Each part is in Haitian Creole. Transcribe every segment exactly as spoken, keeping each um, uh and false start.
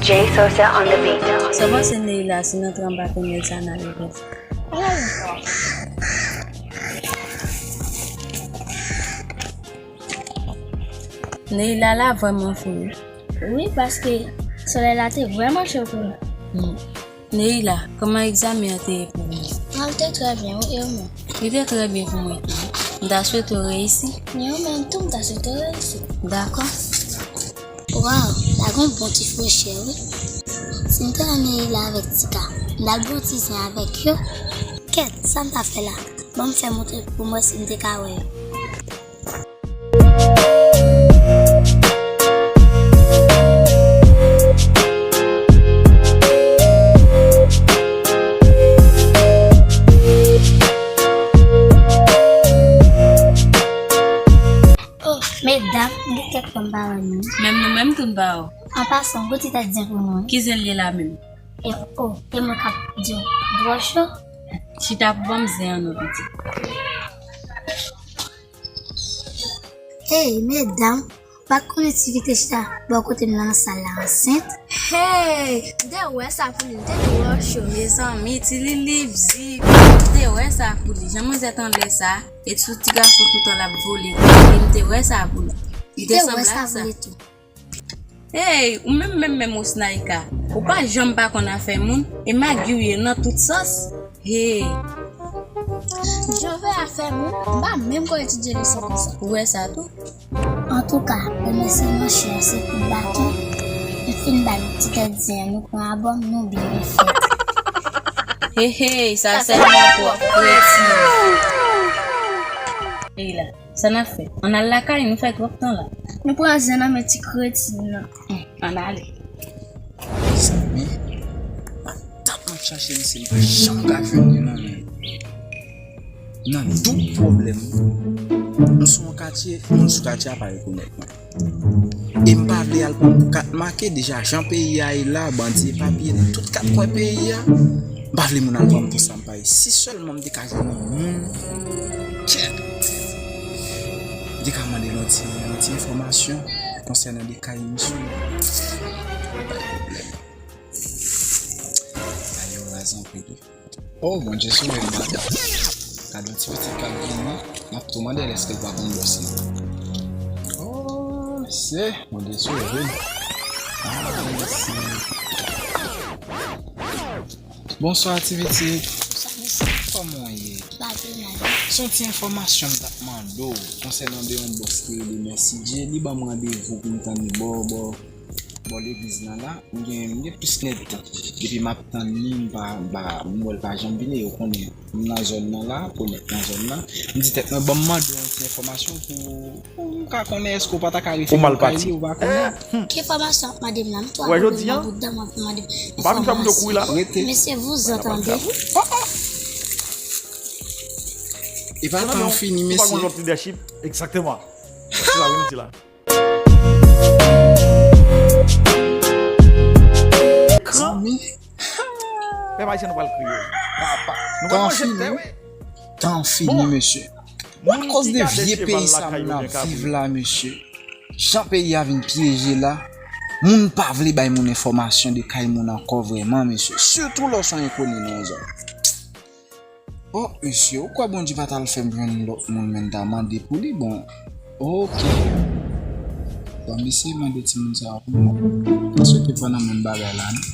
Jay Sosa on the beat. Sa panse Neila si n antre anba tonèl sa n a rive? Neila la vrèman fou wi. Wi, paske solèy la te vrèman cho kounye a. Hmm. Neila, kòman egzamen an te ye pou ou? Al te trè byen, wi, e ou menm? Li te trè byen pou mwen tou. M ta swete w reyisi. Ni ou menm tou, m ta swete w reyisi. Dakò. Waw, la gon bon ti frechè, wi. Si m te wè Neila avèk Tika, m t ap bon ti zen avèk yo. Kèt, sa m t ap fè la? Ban m fè montre pou m wè si m te ka wè yo. Oh, medam, m gen kèk tan m pa wè nou. Menm nou menm tou n pa wè w. An pasan, gwo ti tèt zen pou nou. Ki zen l ye la menm? E, oh, e mwen k ap di w, dwòl cho. Chita pou ban m zen an non, pitit. Hey, medam, pa konnen Ti Vi te chita bò kote m nan sal la ansent? Hey, m te wè sa pou li, m te dwòl cho. Mezanmi, Ti Lili, Bzi, m te wè sa pou li. Jan manzè t anlè sa, e sou ti gason toutan l ap vole, e m te wè sa pou li. Li te sanble ak sa. Hey, ou menm, menm, menm Osnaika. Ou pa janm pa konn afè moun, e magi w ye nan tout sans. Hey. Jan w fè afè moun, m pa menm ko etidye leson konsa. Ou wè sa tou? Antouka, remèsyeman chè se kout baton. Nou fin bay ti tèt zen an, nou pran abòm, nou byen fèt. Hey, hey, sa sèlman pou w ap kreti. Hey la. Sa n ap fè? Ann al lakay, nou fè twòp tan la. Nou pran zen nan men ti kretin nan. Ann ale. Mezanmi, patat m ap chache misye, m pa janm ka jwenn li nan men. Nan doub pwoblèm. M sou yon katye, moun sou katye a pa rekonèt mwen. E m pa vle al pran pou kat make, deja jan peyi a ye la, bandi epapye nan tout kat kwen peyi a. M pa vle moun al pran m pou sa m pa ye. Si sèlman m te ka jwenn yon moun, kèt! M te ka mande l yon ti, yon ti enfòmasyon konsènan de kay misye. Pa gen pwoblèm. Kay yo raz anpil wi. Oh, Bondye sove m madanm. Gade yon ti pitit k ap vini, m ap tou mande l èske l pa konn bòs li. Oh, mesye, Bondye sove m. Ah, mesye. Bonswa, ti pitit. Bonswa, mesye. Kòman w ye? Pa pi mal. Se yon ti enfòmasyon m t ap mande w konsènan de yon bòs ki rele Mèsidye. Li ban m randevou pou m tann li bò, bò, bò legliz lan la. M gen, m gen plis ke yon èdtan. Depi m ap tann li, m pa, m pa, m wè l pa janm vini, e w konnen, m nan zòn nan la, Konèt nan zòn nan. M di tèt mwen, ban m mande yon ti enfòmasyon pou M ka konnen èske w pa ta ka refere m kay li, ou pa konnen? Ki enfòmasyon w ap mande m la? M twa pwoblèm nan bout dan m ap mande m enfòmasyon. Mesye, vous entendez? E pa tan fini, mesye. Ou pa gon lòt leadership? Exactement. Se sa wi m di la. Ekran. Pèp ayisyen nou pral kriye. Papa. Nou pral manje tè wi. Tan fini, mesye. Bon, akoz de vye peyi sa moun ap viv la, mesye. Jan peyi a vin pyeje la, moun pa vle bay moun enfòmasyon de kay moun ankò vrèman, mesye. Sitou lè w se yon enkoni nan yon zòn. Oh, mesye, ou kwè Bondye pa t al fè m jwenn lòt moun, men m ta mande pou li? Bon, oke. Bon, mesye, mande timoun sa a pou mwen. Paske te pran nan menm bagay la, non?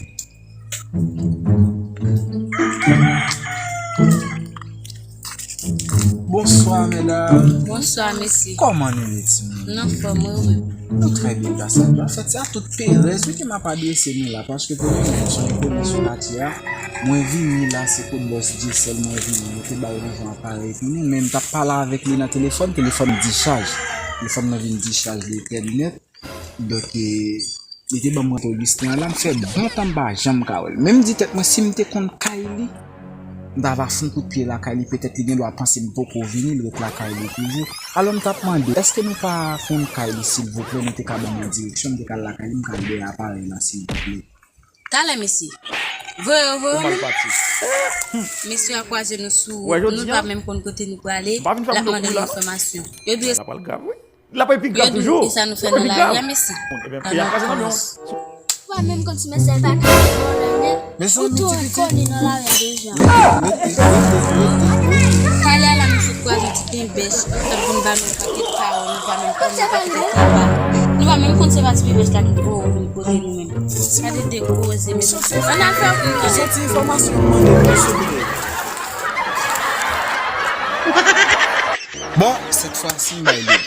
Bonswa, medam. Bonswa, mesye. Kòman nou ye, timoun? Nou anfòm, wi, wi. Nou trè byen, gras a Dye. Anfèt, se a tout perèz, wi, ke m ap adrese nou la, paske premye moun sou enkoni sou katye a, mwen vini la, se kot bòs Dyesèl mwen vini, mwen te ba l yon jan aparèy pou nou, men m t ap pale avèk li nan telefòn, telefòn dichaj. Telefòn mwen vin dichaj de tèt nèt. Donk, e, li te ban m randevou Ogisten an la, m fè bon tan m pa janm ka wè l. Men m di tèt mwen, si m te konn kay li, m ta va fè yon kout pye lakay li, petèt li gen dwa panse m poko vini, l ret lakay li toujou. Alò, m t ap mande, èske nou pa konn kay li, silvouplè? Nou te ka ban mwen direksyon, m te ka al lakay li, m ka al dèyè aparèy la, silvouplè. Talè, mesye. Voye yo, voye yo menm. Mesye a kwaze nou sou wout, nou pa menm konn kote nou prale, l ap mande nou enfòmasyon. Yo dwe L ap pral grav, wi. L ap pi grav toujou. Yo di nou kisa nou fè nan lari a, mesye. Ebyen, peyi a kraze nan men w. Pa menm konn si mesye pa ka fè yon lè. Mezanmi, ou tou ti piti. Koni nan lari a deja. Talè a la, nou sot kwaze ti ten bèch k ap vin ba nou pakèt kawon, nou pa menm konn pakèt kawon. Nou pa menm konn se pa ti bèch la ki voye w vin kote nou menm. Gade de koze, mesye. Ann al fè yon... Mezanmi, ti enfòmasyon m mande pou souple. Bon, cette fois-ci, m bay li.